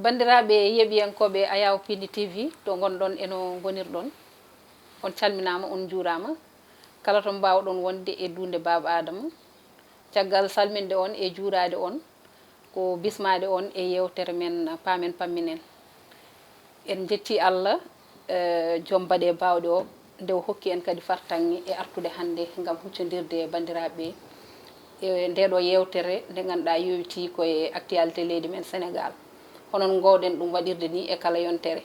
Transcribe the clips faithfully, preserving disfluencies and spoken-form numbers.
Banndiraaɓe yeeɓiyankooɓe Ayaw Pindi T V, to ngonɗon e no ngonirɗon, on calminaama, on njuuraama. Kala to mbaawɗon wonde e duunde Baaba Aadama, caggal salminde on e juuraade on, ko bismaade on e yeewtere men Paamen Pamminen. En njetti Allah, eh, joom baɗe baawɗe o, nde o hokki en kadi fartaŋŋe e artude hannde ngam huccondirde e banndiraaɓe e nde ɗo yeewtere nde ngannduɗaa yowitii ko e actualité leydi men Senegaal. Hono no ngoowɗen ɗum waɗirde ni e kala yontere.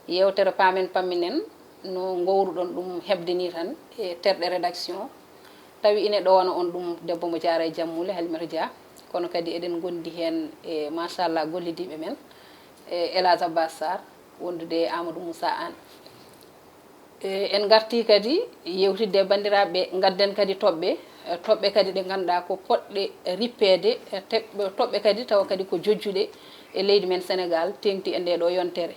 Yeewtere Paamen Pamminen, no ngowruɗon ɗum heɓde ni tan e terɗe rédaction, tawi ine ɗowana on ɗum debbo mo jaara e jammuule, Halimata Dia. Kono kadi eɗen ngondi heen e, machallah, gollidiiɓe men, e El Hadj Abbas Sarr, wondude e Amadou Moussa Anne. E, en ngarti kadi yewtidde e banndiraaɓe, ngadden kadi toɓɓe, e, toɓɓe kadi ɗe ngannduɗaa ko potɗe rippeede, e, te-, toɓɓe kadi tawa kadi ko jojjuɗe e leydi men Senegaal, teeŋti e nde ɗo yontere.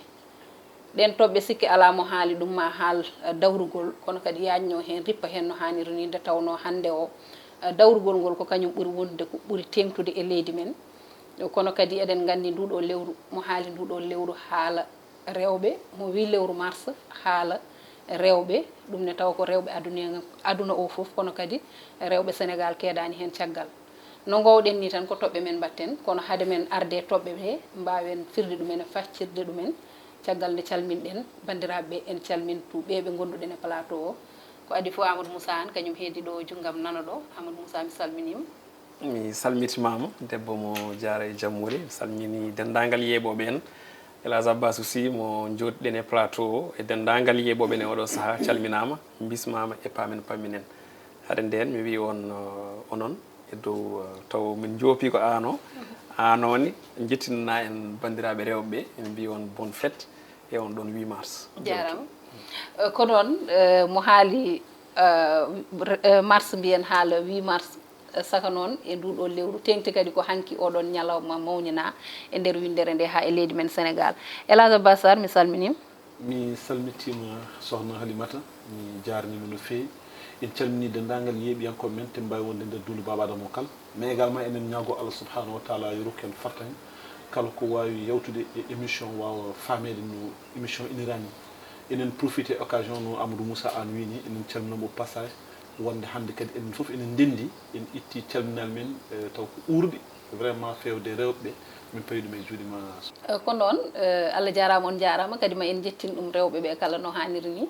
Ɗeen toɓɓe, sikke alaa mo haali ɗum, ma haal, eh, dawrugol, kono kadi yaajno heen, rippa heen no haaniri ni, nde tawnoo hannde o, eh, dawrugol ngol ko kañum ɓuri wonde ko ɓuri teeŋtude e leydi men. Kono kadi eɗen nganndi nduɗo lewru, mo haali nduɗo lewru haala rewɓe, mo wii lewru mars haala rewɓe, ɗum ne tawa ko rewɓe aduna, aduna o fof, kono kadi rewɓe Senegaal keedaani heen caggal. No ngoowɗen ni tan ko toɓɓe men mbaɗten, kono hade men arde e toɓɓe ɓe, mbaawen firde ɗumen e faccirde ɗumen. Caggal nde calminɗen banndiraaɓe ɓe, en calmintu ɓe ɓe ngonduɗen e plateau o. Ko adii fof, Amadou Moussa Anne, kañum heedi ɗo junngam nano ɗo. Amadou Moussa, mi salminiima. Mi salmitimaama, debbo mo jaara e jammuure. Mi salmini denndaangal yeeɓooɓe en. El Hadj Abbas aussi mo njooɗiɗen e plateau o, e denndaangal yeeɓooɓe en e oɗo sahaa, calminaama, mbismaama e Paamen Pamminen. Hade ndeen, mi wii on, uh, onon e dow, uh, taw min njoopi ko aan o. Aan o ni, njettinanaa en banndiraaɓe rewɓe ɓe, en mbii on bonne fête e on ɗon huit mars. Jaaraama. Eh, ko noon, eh, mo haali, eh, re-, eh, mars, mbiyen haala huit mars, eh, saka noon e nduɗo lewru, teeŋti kadi ko hanki oɗon ñalawma mawninaa e nder winndere nde haa e leydi men Senegaal. El Hadj Abbas Sarr, mi salminiima. Mi salmitiima, Sokhna Halimata, mi jaarniima no feewi. En calminii denndaangal yeeɓiyankooɓe men, te mbaawi wonde nder duunde Baaba Adama o kala. Mais également, enen ñaagoo Allah subhanahu wa taala yo rokku en fartaŋŋe, kala ko waawi yawtude e émission waawa faameede no émission inirani. Enen profité occasion no Amadou Moussa Anne wii ni, enen calminoo mo au passage, wonde hannde kadi enen fof enen ndenndi, en itti calminal men, eh, taw ko uurɗi, vraiment, feewde rewɓe ɓe, min pawi ɗum e juuɗe ma. Eh, ko noon, eh, Allah jaaraama, on njaaraama, kadi ma en njettin ɗum rewɓe ɓe kala no haaniri ni.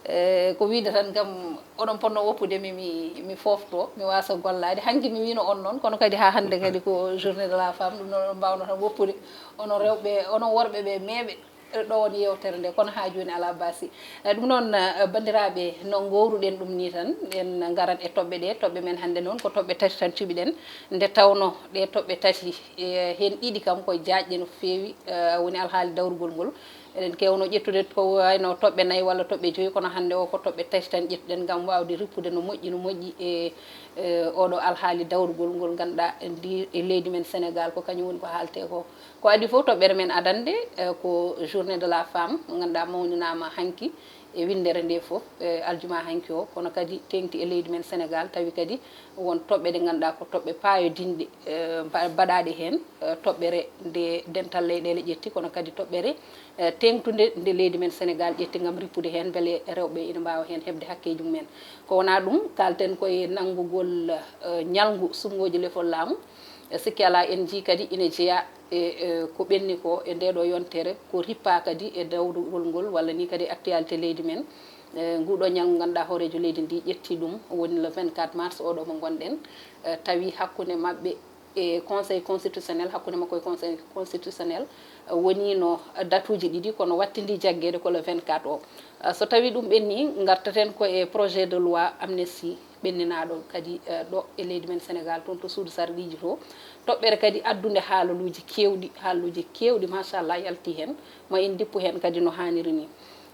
Eh, ko wiide tan kam, oɗon potnoo woppude mi, mi, mi foofto, mi waasa gollaade. Hanki mi wiino on noon, kono kadi haa hannde kadi ko journée de la femme, ɗum noon oɗon mbaawno tan woppude. Onon rewɓe, onon worɓe ɓe meeɓe, eh, ɗo woni yeewtere nde, kono haa jooni alaa baasi. Eh, ɗum noon, eh, banndiraaɓe, no ngowruɗen ɗum ni tan, en ngarat e toɓɓe ɗe. Toɓɓe men hannde noon ko toɓɓe tati tan cuɓiɗen, nde tawnoo ɗe toɓɓe tati, eh, heen ɗiɗi kam ko jaajɗe no feewi, eh, woni alhaali dawrugol ngol. Eɗen keewno ƴettude ko wayno toɓɓe nayi walla toɓɓe joyi, kono hannde o ko toɓɓe tati tan ƴettuɗen ngam waawde rippude no moƴƴi, no moƴƴi e, e oɗo alhaali dawrugol ngol ngannduɗaa ndi e leydi men Senegaal ko kañum woni ko haaletee ko. Ko adii fof, toɓɓere men adannde, e, ko journée de la femme, mo ngannduɗaa mawninaama hanki e winndere nde fof, e aljuma hanki o, kono kadi teeŋti e leydi men Senegaal, tawi kadi won toɓɓe ɗe ngannduɗaa ko toɓɓe paayodinɗe, e, mba-, mbaɗaaɗe heen, e, toɓɓere nde dental leyɗeele ƴetti, kono kadi toɓɓere eh, teeŋtunde nde leydi men Senegaal ƴetti ngam rippude heen, mbele rewɓe ina mbaawa heen heɓde hakkeeji mumen. Ko wonaa ɗum, kaalten ko e nanngugol, eh, ñalngu suɓngooji lefol laamu. Eh, sikki alaa, en njii kadi ina jeyaa e, eh, ko ɓenni ko e ndee ɗoo yontere, ko rippaa kadi e dawrugol ngol, walla nii kadi actualité leydi men. Eh, nguu ɗoo ñalngu, ngannduɗaa, hooreejo leydi ndi ƴetti ɗum, woni le vingt-quatre mars oɗo mo ngonɗen, eh, tawi hakkunde maɓɓe e Conseil constitutionnel, hakkunde makko e Conseil constitutionnel, eh, woniino datuuji ɗiɗi, kono wattindii jaggeede ko le vingt-quatre o. Eh, so tawii ɗum ɓennii, ngartaten ko e projet de loi amnistie ɓenninaaɗo kadi, eh, ɗo e leydi men Senegaal, toon to suudu sarɗiiji to. Toɓɓere kadi addunde haalaluuji keewɗi, haalaluuji keewɗi, machallah, yaltii heen, ma en ndippu heen kadi no haaniri nii.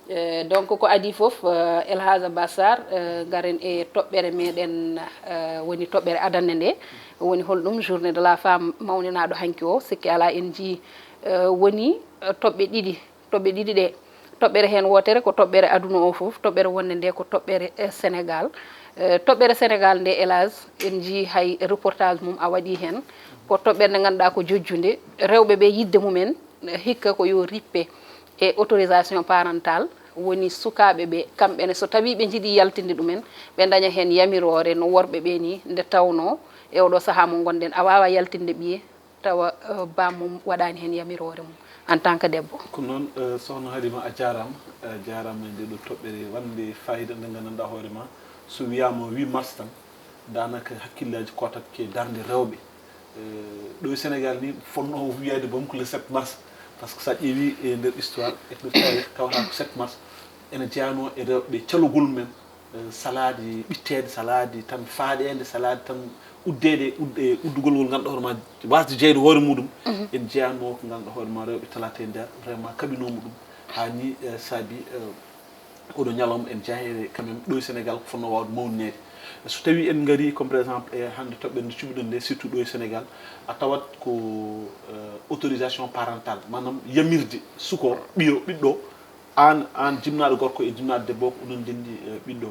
Eh, donc, ko adii fof, eh, El Hadj Abbas Sarr, eh, ngaren e toɓɓere meɗen, eh, woni toɓɓere adannde nde, woni holɗum journée de la femme mawninaaɗo hanki o, sikki alaa en njii, eh, woni, eh, toɓɓe ɗiɗi, toɓɓe ɗiɗi ɗe. Toɓɓere heen wootere ko toɓɓere aduna o fof, toɓɓere wonde nde ko toɓɓere, eh, Senegaal. Eh, toɓɓere Senegaal nde, El Hadj, en njii hay reportage mum a waɗii heen. Ko toɓɓere nde ngannduɗaa ko jojjunde, rewɓe ɓe yiɗde mumen, Hikka ko yo rippe e autorisation parentale, woni sukaaɓe ɓe kamɓe ne, so tawii ɓe njiɗi yaltinde ɗumen, ɓe ndaña heen yamiroore no worɓe ɓe nii, nde tawnoo e oɗo sahaa mo ngonɗen, a waawaa yaltinde ɓiye tawa eh, bammum waɗaani heen yamiroore mum en tant que debbo. Ko noon, eh, sohna Halima, a jaaraama. A jaaraama e nde ɗo toɓɓere wande fayida nde nganndanɗaa hoore ma, so wiyaama huit mars tan, daanaka hakkillaaji kootat ke darnde rewɓe. Eh, ɗo e Sénégal ni fonnoo wiyaade boom ko le sept mars, par ce que so a ƴeewi e nder histoire e nder taarih tawata ko sept mars ene jeyanoo e rewɓe calugol men, eh, salaade ɓitteede, salaade tan faaɗeende, salaade tan uddeede, udde uddugol ngol ngannduɗaa hoore ma waasde jeyde hoore muɗum. En jeyanoo ko ngannduɗaa hoore ma rewɓe talaata e nder vraiment kaɓinoomo ɗum haa ni eh, saabi eh, oɗo ñalawma en jeyaa e quand même ɗo e Sénégal ko fotnoo waawde mawnineede. So tawii en ngarii comme par exemple e hannde toɓɓere nde cuɓiɗen nde surtout ɗo e Sénégal, a tawat ko eh, autorisation parentale, maanaam yamirde suko ɓiyo ɓiɗɗo, aan aan jibnaaɗo gorko e jibnaaɗo debbo ko onon ndenndi eh, ɓiɗɗo.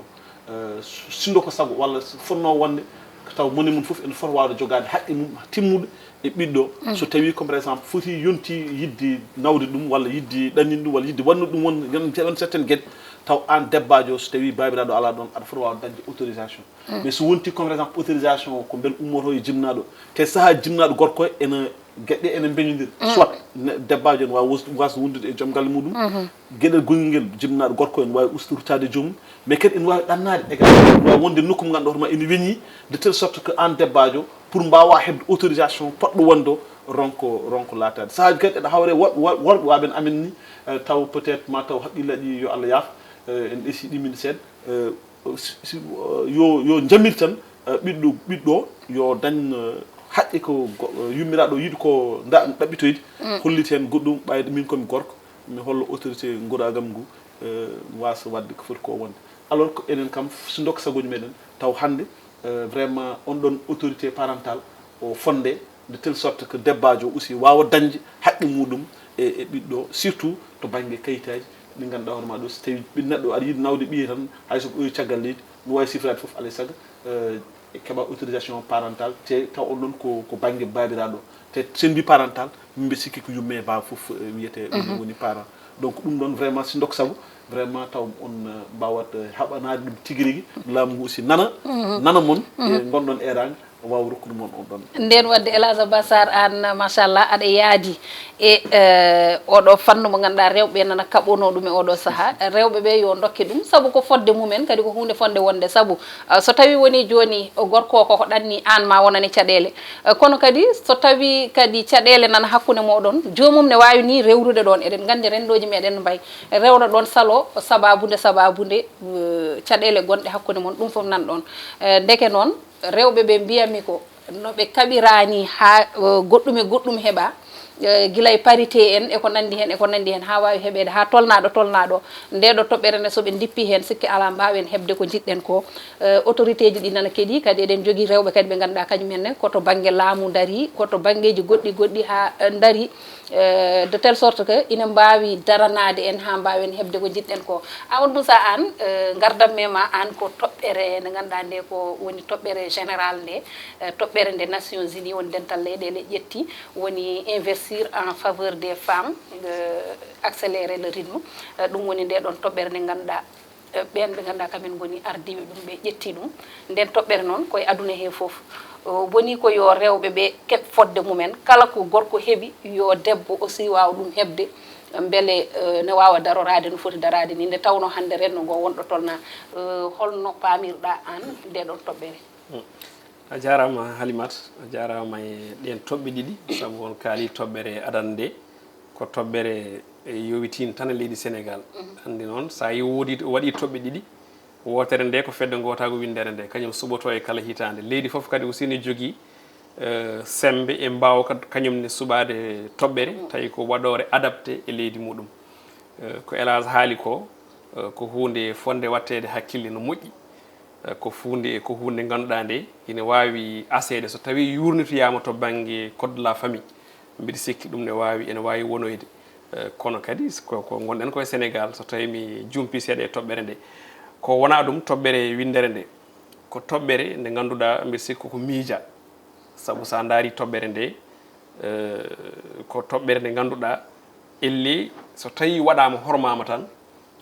Eh, so- sinndo ko sago walla so fotnoo wonde ko taw mone mum fof ene fota waawde jogaade haqqe mum timmuɗo e ɓiɗɗo. So tawii comme par exemple foti yonti yiɗde nawde ɗum walla yiɗde ɗanninde ɗum walla yiɗde waɗnude ɗum won yon heɓan certaine geɗe, taw aan debbaajo so tawii baabiraaɗo alaa ɗoon aɗa fota waawde dañde autorisation. Mais so wonti comme par exemple autorisation o ko mbel ummoto e jibnaaɗo, te sahaa jibnaaɗo gorko ene geɗe ene mbeñondira, soit ne- debbaajo ene waawi wos- waasde wondude e joom galle muɗum, geɗel gongel ngel jibnaaɗo gorko ene waawi usto ruttaade e joomum, mais kadi ene waawi ɗannaade également, ene waawi wonde nokku mo ngannduɗaa hoore ma ene weñi, de telle sorte que aan debbaajo pour mbaawa heɓde autorisation poɗɗo wonde o ronko ronko laataade. Sahaaji kadi eɗa hawre wo- wo- worɓe waaɓe en amen ni, eh, taw peut être ma taw haqqillaaji yo Allah yaaf, eh, en ɗesi ɗimin seeɗa, eh, si- si- yo yo njamir tan eh, ɓiɗɗo ɓiɗɗo yo dañ eh, haqqe ko go- eh, yummiraaɗo yiɗi ko nda- ɗaɓɓitoyde, holliti heen goɗɗum ɓayde min komi gorko, mi holla autorité nguuragam ngu eh, waasa waɗde ko foti ko wonde. Alors que enen kam so ndokka sagooji meɗen taw hannde eh, vraiment on ɗon autorité parentale o fonde de telle sorte que debbaajo aussi waawa dañde haqqe muɗum e e ɓiɗɗo, surtout to bannge kayitaaji. Ɗi ngannduɗaa hoore ma ɗo so tawi ɓi- neɗɗo aɗa yiɗi nawde ɓiye tan, hay so ko ɓooyi caggal leydi, no waawi sifiraade fof alay sago eh, keɓa autorisation parentale, te taw on ɗon ko ko bannge baabiraaɗo, te so en mbi parental min mbi sikki ko yumme e baaba fof eh, wiyete ɗum woni parent. Donc ɗum ɗon vraiment si ndok sago vraiment taw on eh, mbawat eh, haɓanaade ɗum tigi rigi, laamu ngu aussi nana nana mon e ngonɗon eeraange waawa rokkude mon on ɗon. Ndeen waɗde Elhadj Abbas Sarr, aan machallah aɗa yaadi e eh, oɗo fannu mo ngannduɗaa rewɓe nana kaɓonoo ɗum e oɗo sahaa. Rewɓe ɓe yo ndokke ɗum sabu ko fodde mumen kadi ko huunde fonde wonde sabu ah, so tawii wonii jooni gorko o koko ɗanni aan ma wonane caɗeele. Eh, kono kadi so tawii kadi caɗeele nana hakkunde moɗon, joomum ne waawi nii rewrude ɗoon. Eɗen nganndi renndooji meɗen no mbayi, rewna ɗoon salo sabaabu nde sabaabu nde eh, caɗeele gonɗe hakkunde mon ɗum fof nan ɗoon. Eh, ndeke noon rewɓe ɓe mbiyatmi ko no ɓe kaɓiraani haa eh, goɗɗum e goɗɗum heɓa eh, gila e parité en e ko nanndi heen e ko nanndi heen haa waawi heɓeede haa tolnaaɗo tolnaaɗo nde ɗo toɓɓere nde so ɓe ndippi heen sikke alaa mbaawen heɓde ko njiɗɗen ko. Eh, autorité ji ɗi nana keɗii kadi eɗen njogii rewɓe kadi ɓe ngannduɗaa kañum en ne ko to bannge laamu ndarii ko to banngeeji goɗɗi goɗɗi haa eh, ndarii eh, de telle sorte que ina mbaawi daranaade en haa mbaawen heɓde ko njiɗɗen ko. Amadou Moussa Anne, eh, ngardam me ma aan ko toɓɓere nde ngannduɗaa nde ko woni toɓɓere général nde, eh, toɓɓere nde Nations Unies woni dental leyɗeele ƴetti, woni investir en faveur des femmes, eh, accélérer le rythme. Eh, ɗum woni nde ɗon toɓɓere nde ngannduɗaa eh, ɓeen ɓe ngannduɗaa kamen ngoni ardiiɓe ɗum ɓe ƴetti ɗum. Nden toɓɓere noon koye aduna he fof. Eh, woni ko yo rewɓe ɓe keɓ fodde mumen, kala ko gorko heɓi yo debbo aussi waawa ɗum heɓde, mbele eh, ne waawa daroraade no foti daraade ni, nde tawnoo hannde renndo ngo wonɗo tolnaa. Eh, holno paamirɗaa aan nde ɗon toɓɓere? A jaaraama Halimat, a jaaraama e ɗeen toɓɓe ɗiɗi, sabu on kaali toɓɓere adannde nde, ko toɓɓere e yowitiinde tan e leydi Senegaal. Anndi noon, so a yi woodi waɗii toɓɓe ɗiɗi, wootere nde ko fedde ngootaagu winndere nde, kañum suɓotoo e kala hitaande. Leydi fof kadi aussi ne jogii eh, semmbe e mbaawka kañum ne suɓaade toɓɓere, tawi ko waɗoore adapté e leydi muɗum. Eh, ko Elhadj haali ko, eh, ko huunde fotnde waɗteede hakkille no moƴƴi. Eh, ko huunde ko huunde ngannduɗaa nde ina waawi aseede so tawii yuurnitoyaama to bannge code de la famille. Mbiɗa sikki ɗum ne waawi ene waawi wonoyde. Eh, kono kadi ko ko ngonɗen ko e Senegaal, so tawii mi jumpii seeɗa e toɓɓere nde, ko wonaa ɗum toɓɓere winndere nde, ko toɓɓere nde ngannduɗaa mbiɗa sikki koko miija. Sabu so a ndaarii toɓɓere nde, eh, ko toɓɓere nde ngannduɗaa Illi so tawii waɗaama, hormaama tan,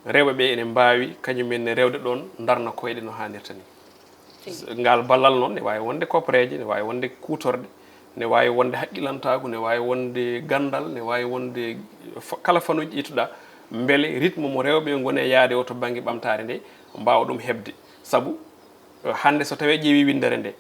rewɓe ɓe ene mbaawi kañum en ne rewde ɗoon, ndarna koyɗe no haanirta ni. Ngal ballal noon ne waawi wonde koppareeje, ne waawi wonde kuutorɗe, ne waawi wonde haqqilantaagu, ne waawi wonde ganndal, ne waawi wonde fo- kala fannuuji ƴettuɗa, mbele rythme mo rewɓe ngoni e yaade o to bannge ɓamtaare nde mbaawa ɗum heɓde. Sabu, eh, hannde so tawii ƴeewi winndere nde,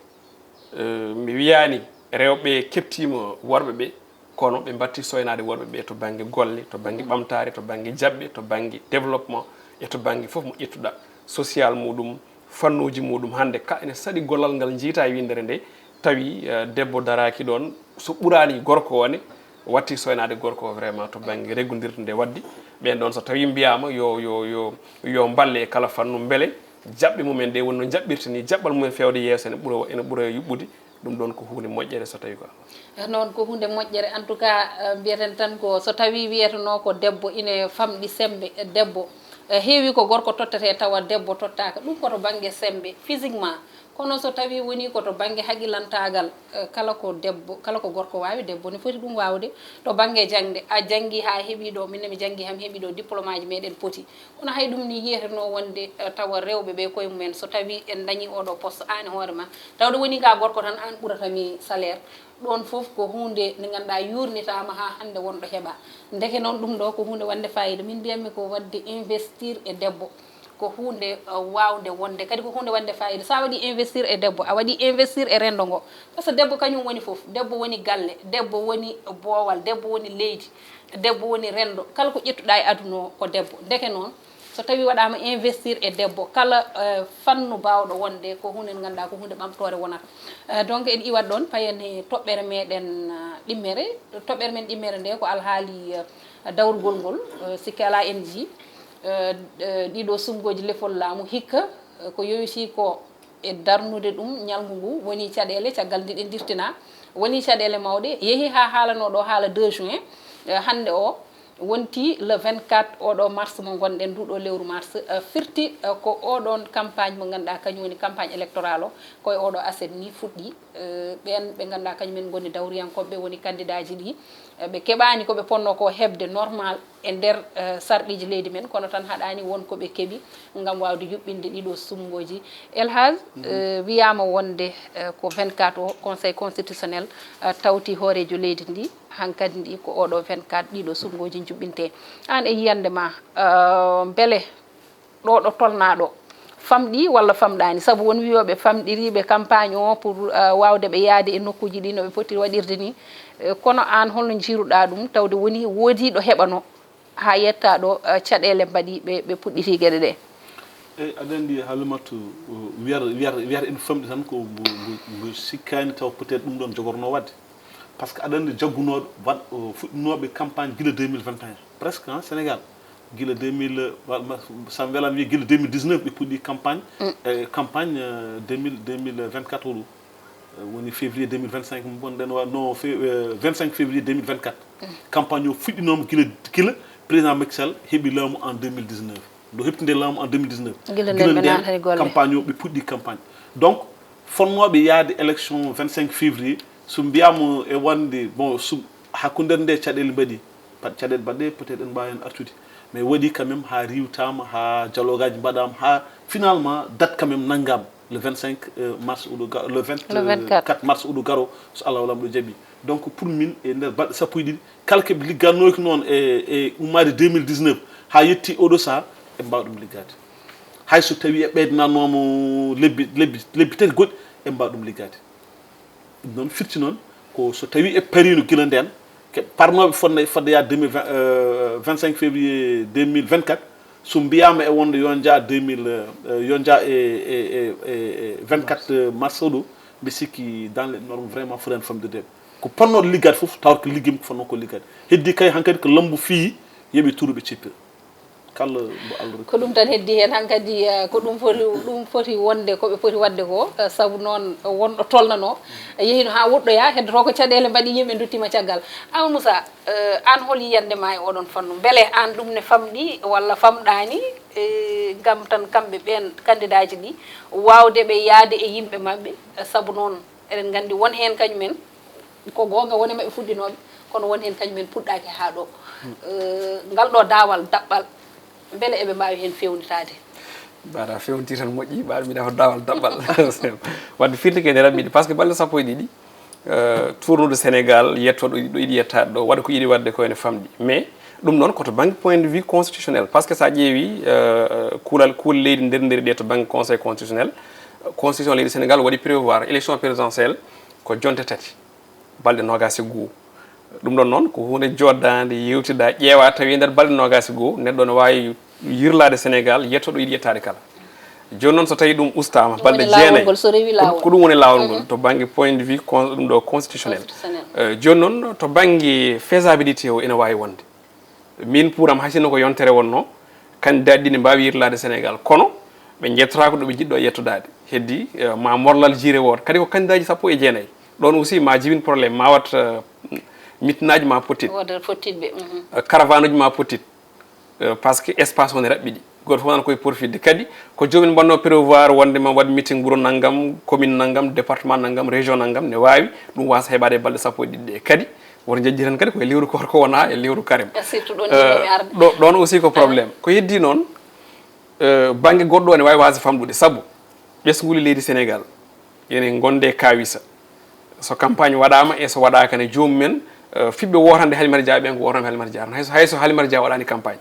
eh, mi wiyaani rewɓe keɓtiima worɓe ɓe, kono ɓe mbattii soynaade worɓe ɓe to bannge golle, to bannge ɓamtaare, to bannge jaɓɓe, to bannge développement e to bannge fof mo ƴettuɗa, social muɗum, fannuuji muɗum. Hannde ka ene saɗi gollal ngal njiyta e winndere nde, tawi, eh, debbo daraaki ɗoon, so ɓuraani gorko o ne, watti soynaade gorko o vraiment to bannge reggondirde nde waɗde. Ɓeen ɗoon so tawii mbiyaama yo, yo, yo, yo mballe e kala fannu mbele jaɓɓe mumen ɗe woni no njaɓɓirta ni, jaɓɓal mumen feewde yeeso ene ɓura, ene ɓura yuɓɓude. Ɗum ɗoon ko huunde moƴƴere so tawii ko Allah. Eh, noon ko huunde moƴƴere. En tout cas, eh, mbiyeten tan ko so tawii wiyetenoo ko debbo ine famɗi semmbe, eh, debbo, eh, heewi ko gorko tottete tawa debbo tottaaka. Ɗum ko to bannge semmbe, physiquement. Kono so tawii wonii ko to bannge haqilantaagal, eh, kala ko debbo, kala ko gorko waawi, debbo ne foti ɗum waawde. To bannge jaŋde, a janngii haa heɓii ɗo, min ne mi janngii haa mi heɓii ɗo diplôme aji meɗen poti. Kono hay ɗum ni yiyetenoo wonde, eh, tawa rewɓe ɓe koye mumen, so tawii en dañii oɗo poste, aan e hoore ma, tawde woni ka gorko tan, aan ɓurata mi salaire. Ɗoon fof ko huunde nde ngannduɗaa yuurnitaama haa hannde wonɗo heɓa. Ndeke noon ɗum ɗo ko huunde wonde faayiida. Min mbiyatmi ko waɗde investir e debbo. Ko huunde, eh, waawde wonde. Kadi ko huunde wonde faayiida. So a waɗii investir e debbo, a waɗii investir e renndo ngo. Par ce que debbo kañum woni fof. Debbo woni galle, debbo woni boowal, debbo woni leydi, debbo woni renndo. Kala ko ƴettuɗaa e aduna o ko debbo. Ndeke noon, so tawii waɗaama investir e debbo, kala, eh, fannu baawɗo wonde, ko huunde nde ngannduɗaa ko huunde ɓamtoore wonata. Eh, donc, en iwat ɗoon, payen e toɓɓere meɗen, eh, ɗimmere. Toɓɓere men ɗimmere nde ko alhaali, eh, dawrugol ngol, eh, sikke alaa en njii, eh, eh, ɗiɗo sumgooji lefol laamu hikka, eh, ko yowitii ko e darnude ɗum ñalngu ngu woni caɗeele, caggal nde ɗe ndirtinaa, woni caɗeele mawɗe, yehi haa haalanoo ɗo haala deux juin, eh, hannde o, wonti le vingt-quatre oɗo mars mo ngonɗen, nduɗo lewru mars, eh, firti, eh, ko oɗon campagne mo ngannduɗaa kañum woni campagne électorale o, ko e oɗo aset ni fuɗɗi. Eh, ɓeen ɓe ngannduɗaa kañum en ngoni dawriyankooɓe, woni kandidaaji ɗi, eh, ɓe keɓaani ko ɓe ponnoo ko heɓde normal e nder, eh, sarɗiiji leydi men, kono tan haɗaani won ko ɓe keɓi ngam waawde yuɓɓinde ɗiɗo sumngooji. El Hadj, eh, wiyaama wonde, eh, ko vingt-quatre o Conseil constitutionnel, eh, tawti hooreejo leydi ndi, hankadi ndi ko oɗo vingt-quatre ɗiɗo sumngooji njuɓɓinte. Aan e yiyannde ma, eh, mbele ɗo ɗo tolnaa ɗo famɗi walla famɗaani? Sabu won wiyooɓe famɗiriiɓe campagne o pour, eh, waawde ɓe yahde e nokkuuji ɗi no ɓe poti waɗirde ni. Eh, kono aan holno njiiruɗaa ɗum, tawde woni woodii ɗo heɓanoo haa yettaa ɗo, eh, caɗeele mbaɗi ɓe, ɓe puɗɗitii geɗe ɗe? Eyi, aɗa anndi Halimatu, o, wiyata, wiyata, wiyata ene famɗi tan ko mbo, mbo, mbo sikkaani taw peut-être ɗum ɗoon jogornoo waɗde. Par ce que aɗa anndi jaggunooɓe, waɗ-, o, fuɗɗinooɓe campagne gila deux mille vingt et un, presque, hein, Sénégal, gila deux mille, wa-, ma-, so mi welaama wiye gila deux mille dix-neuf ɓe puɗɗi campagne, eh, campagne, eh, deux mille, deux mille vingt-quatre o ɗo. Eh, woni février deux mille vingt-cinq mo ngonɗen wa-, no fe-, eh, vingt-cinq février deux mille vingt-quatre. Campagne o fuɗɗinooma gila, gila président Macky Sall heɓi laamu en deux mille dix-neuf. Nde o heɓti nde laamu en deux mille dix-neuf. Gila nden ɓe naatani golle. Campagne o ɓe puɗɗi campagne. Donc, fotnooɓe yahde élection vingt-cinq février, so mbiyaama e wonde, bon, so hakkunde nde caɗeele mbaɗi, pat-, caɗeele mbaɗɗe, peut-être en mbaawa heen artude. Mais waɗi quand même haa riiwtaama, haa dialogueaji mbaɗaama, haa finalement date quand même nanngaama, le vingt-cinq, euh, mars oɗo ga-, le vingt-quatre mars oɗo garo, so Allah o Laamɗo jaɓi. Donc, pour min, e nder balɗe sappo e ɗiɗi, kala ko ɓe liggatnooki noon e, e ummaade deux mille dix-neuf haa yetti oɗo sahaa, eɓe mbaawa ɗum liggaade. Hay so tawii e ɓeydananooma lebbi, lebbi, lebbi tati goɗɗi, eɓe mbaawa ɗum liggaade. Ɗum noon firti noon ko so tawii e pariino gila ndeen, ke parnooɓe fodde, fodde yaade deux mille vingt, euh, vingt-cinq février deux mille vingt-quatre, so mbiyaama e wonde yo njaa deux mille, euh, yo njaa e, e, e, e, e vingt-quatre mars oɗo, mbi sikki dans les normes vraiment fotaani famɗirde. Ko potnooɗo liggaade fof, tawata ko liggiima ko fotnoo ko liggaade. Heddii kay hankadi ko lammbu fii, yoɓe turu ɓe cippira. Kala mbo Allah rokki. Ko ɗum tan heddii heen hankadi, eh, ko ɗum foti, ɗum foti wonde ko ɓe poti waɗde ko, eh, sabu noon wonɗo tolnanoo, eh, yehiino haa woɗɗoyaa, heddotoo ko caɗeele mbaɗi yimɓe nduttiima caggal. Amadou Moussa, eh, aan hol yiyannde ma e oɗon fannu? Mbele aan ɗum ne famɗi walla famɗaani, eh, ngam tan kamɓe ɓeen kandidaaji ɗi waawde ɓe yahde e yimɓe maɓɓe, eh, sabu noon eɗen nganndi won heen kañum en ko goonga woni maɓɓe fuɗɗinooɓe, Kono won heen kañum en puɗɗaaki haa ɗo. Eh, ngal ɗo daawal daɓɓal, mbele eɓe mbaawi heen feewnitaade? Mbaɗa feewniti tan moƴƴi, mbaɗa mbiɗa ko daawal daɓɓal. Wadde firti ko ene raɓɓiɗi, par ce que balɗe sappo e ɗiɗi, eh, tournude Sénégal, yetto ɗo ɗo yiɗi yettaade ɗo, waɗa ko yiɗi waɗde ko ene famɗi. Mais ɗum noon ko to bannge point de vue constitutionnel, par ce que so a ƴeewi, eh, kuulal, kuule leydi nder nderi ɗe to bannge conseil constitutionnel, constitution leydi Sénégal waɗi prévoir élection présidentielle ko jonte tati, balɗe noogaas e goo. Ɗum ɗon noon ko huunde jooɗdaande, yewtidaa, ƴeewaa, tawi e nder balɗe noogaas e goo, neɗɗo ne waawi yirlaade Sénégal, yetto ɗo yiɗi yettaade kala. Jooni noon, so tawii ɗum ustaama, balɗe jeenayi, ko ɗum woni laawol ngol, to bannge point de vue con-, ɗum ɗo constitutionnel. Eh, jooni noon, to bannge faisabilité o, ene waawi wonde. Min, pour am, hay sinno ko yontere wonnoo, candidat ɗi ne mbaawi yirlaade Sénégal, kono ɓe njettotaako ɗo ɓe njiɗɗo yettodaade. Heddi, eh, ma morlal jiire wooto. Kadi ko candidat ji sappo e jeenayi. Ɗoon aussi ma jibin problème, ma wat, eh, mitinaaji ma pottit. Wooda fottiɗɓe, mhm. Eh, caravane uji ma pottit. Eh, par ce que espace o ne raɓɓiɗi. Gooto fof nana koye porfidde. Kadi ko joomum en mbanno prévoir wonde ma waɗ meeting wuro nanngam, commune nanngam, département nanngam, région nanngam, ne waawi ɗum waasa heɓaade e balɗe sappo e ɗiɗi ɗe. Kadi woto njejji tan kadi koye lewru koor ko wona e lewru karem. E surtout ɗoon Eh, jiɗmi arde. Ɗo, ɗoon aussi ko problème. Ko heddi noon, eh, bannge goɗɗo ene waawi waasde famɗude. Sabu ɓesnguuli leydi Sénégal ene ngonde e kaawisa. So campagne waɗaama e so waɗaaka ne, joomum en, eh, fiɓɓe wootande Halimata Dia ɓen ko wootande Halimata Dia. Hay so, hay so Halimata Dia waɗaani campagne.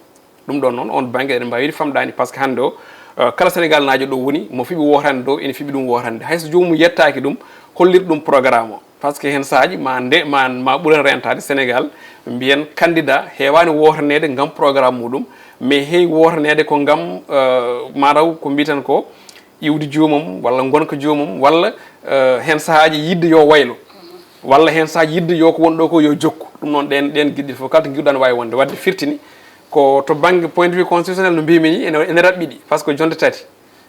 Ɗum ɗoon noon, oon bannge eɗen mbaawi wiide famɗaani, par ce que hannde o, eh, kala Sénégal naajo ɗo woni, mo fiɓi wootande ɗo, ene fiɓi ɗum wootande. Hay so joomum yettaaki ɗum, hollir ɗum programme o. Par ce que heen sahaaji ma nde, ma, ma ɓuren rentaade Sénégal, mbiyen candidat heewaani wootaneede ngam programme muɗum, mais heewi wootaneede ko ngam, eh, mataw ko mbiyeten ko, iwdi joomum, walla ngonka joomum, walla, eh, heen sahaaji yiɗde yo waylo, walla heen sahaaji yiɗde yo ko woni ɗo ko yo jokku. Ɗum noon, ɗeen, ɗeen geɗe ɗiɗi fof, kala to ngiwɗaa ne waawi wonde. Wadde firti ni, ko to bannge point de vue constitutionnel no mbiymi ni, ene, ene raɓɓiɗi, par ce que jonte tati.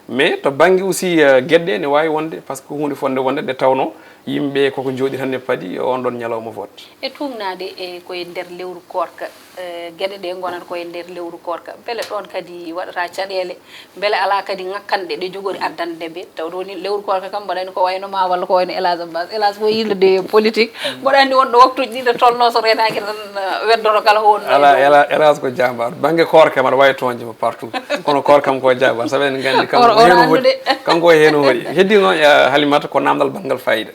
Mais to bannge aussi, eh, geɗe ne waawi wonde, par ce que huunde fotnde wonde nde tawnoo yimɓe koko njooɗi tan ne padi on ɗoon ñalawma vote. E tuugnaade e koye nder lewru koorka, eh, geɗe ɗe ngonata koye nder lewru koorka. Mbele ɗoon kadi waɗata caɗeele, mbele alaa kadi ŋakkanɗe ɗe jogori addande ɓe? Tawde woni lewru koorka kam, mboɗo anndi ko wayno ma walla ko wayno El Hadj Abbas. El Hadj ko yillude politique. Mboɗo anndi won ɗo waktuuji ɗi nde tolno so renaaki tan, eh, weddoto kala ko wonno e Alaa, dow. El Hadj, El Hadj ko jaambaar. Bannge koorka kam aɗa waawi toñde mo partout. Kono koorka kam ko jaambaar. Sabu eɗen nganndi kanko Or-, ko or heen o hoɗi. Anndude. Kanko ko heen o hoɗi. Heddi noon, eh, Halimata, ko naamndal banngal fayida.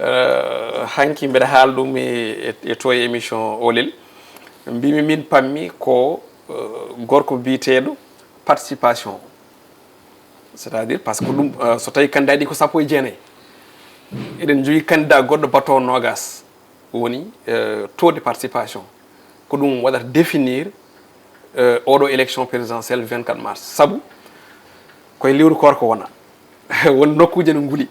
Eh, hanki mbeɗa haala ɗum e, e, e to e émission Olel. Mbimi min pammi ko, eh, gorko biyeteeɗo participation. C'est-à-dire, par ce que ɗum, eh, so tawi candidat ɗi ko sappo e jeenayi, eɗen njogii candidat goɗɗo bato noogaas, woni, eh, taux de participation. Ko ɗum waɗata définir, eh, oɗo élection présidentielle vingt-quatre mars. Sabu koye lewru koorka wona. Won nokkuuji ne nguli.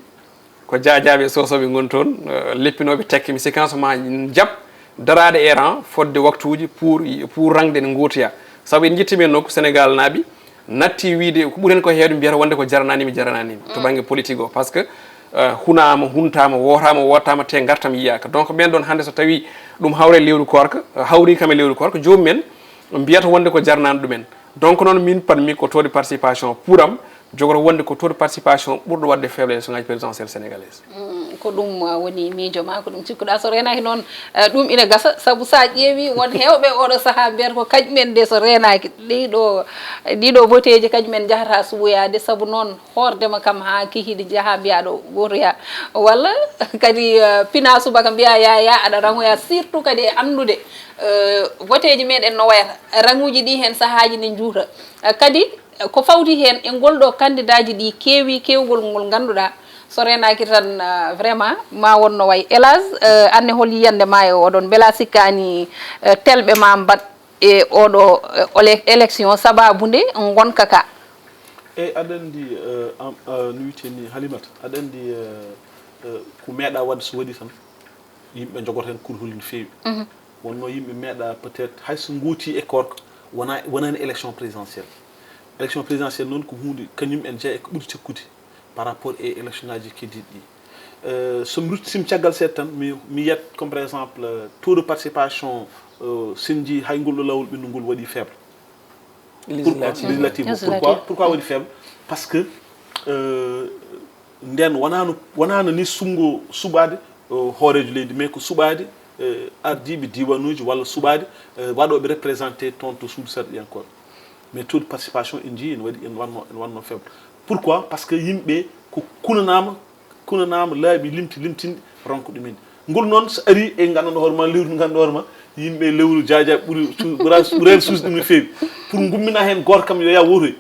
Ko jaajaaɓe e soosooɓe ngoni toon, eh, leppinooɓe tekke. Mi sikkan so ma jaɓ daraade e rang fodde waktuuji pour, pour rangde ne ngootoya. Sabu en njettii men nokku Sénégal naaɓi natti wiide ko ɓuri heen ko heewde mbiyata wonde ko jaranaani mi, jaranaani mi to bannge politique o. Par ce que, eh, hunaama, huntaama, wootaama, wootaama, te ngartam yiyaaka. Donc ɓeen ɗoon hannde so tawii ɗum hawre lewru koorka, eh, hawri kam e lewru koorka, joomum en mbiyata wonde ko jaranaani ɗumen. Donc noon min pammi ko taux de participation pour am, jogoto wonde ko taux de participation ɓurɗo waɗde faible élection ngaji présidentielle sénégalaise. Mm, ko ɗum, uh, woni miijo ma, ko ɗum cikkuɗa. So reenaaki noon, uh, ɗum ina gasa, sabu so a ƴeewi won heewɓe oɗo sahaa mbiyata ko kañum en de so reenaaki ɗiɗo, ɗiɗo voteeji kañum en njahata suɓoyaade, sabu noon hoordema kam haa kikiiɗe njaha mbiya ɗo gootoya. Walla kadi, uh, pina subaka mbiya ya, ya, aɗa raŋoya, surtout kadi e anndude, uh, voteeji meɗen no wayata. Raŋuuji ɗi heen sahaaji ne njuuta. Uh, kadi ko fawti heen e ngol ɗo kandidaaji ɗi keewi keewgol ngol ngannduɗaa so reenaaki tan, ah, vraiment ma won no wayi. Hélas, eh, anne hol yiyannde ma e oɗon? Mbela sikkaani, eh, telɓe ma mbaɗ e oɗo, eh, ole-, élection sabaabu nde ngonka ka? Eyi, aɗa anndi, eh, am, eh, no wiyetee ni, Halimata, aɗa anndi, eh, eh, ko meeɗa waɗde so waɗi tan, yimɓe njogata heen kulhuli no feewi. Mhm. Wonnoo yimɓe meeɗa peut-être hay so ngooti e koorka, wona, wonaani élection présidentielle. Élection présidentielle noon ko huunde, kañum en jeya e ko ɓuri tekkude par rapport e élection ngaaji keddiiɗi ɗi. Euh, so mi rutti, so mi caggal seeɗa tan, mi, mi yiyat comme par exemple, euh, taux de participation, euh, so en njiyii hay ngol ɗo laawol ɓenndungol waɗi faible. Pourquoi? Législative. Législative o. Pourquoi? Pourquoi waɗi faible? Parce que, euh, nden wonaano, wonaano ni suɓngo suɓaade, euh, hooreejo leydi, mais ko suɓaade eh, ardiiɓe diiwanuuji walla suɓaade, eh, waɗooɓe représenté toon to suudu sarɗiyankooɓe. Mais taux de participation en njii ene waɗi, en wanno, en wanno faible. Pourquoi? Parce que yimɓe ko kunanaama, kunanaama laabi limti limtinɗi ronka ɗumen. Ngol noon so ari e nganndanɗo hoore ma, lewru nganndanɗo hoore ma, yimɓe lewru jaaja ɓuri su-, ɓura-, ɓuraani suusde ɗum no feewi. Pour ngummina heen gooto kam yo yaa wootoy.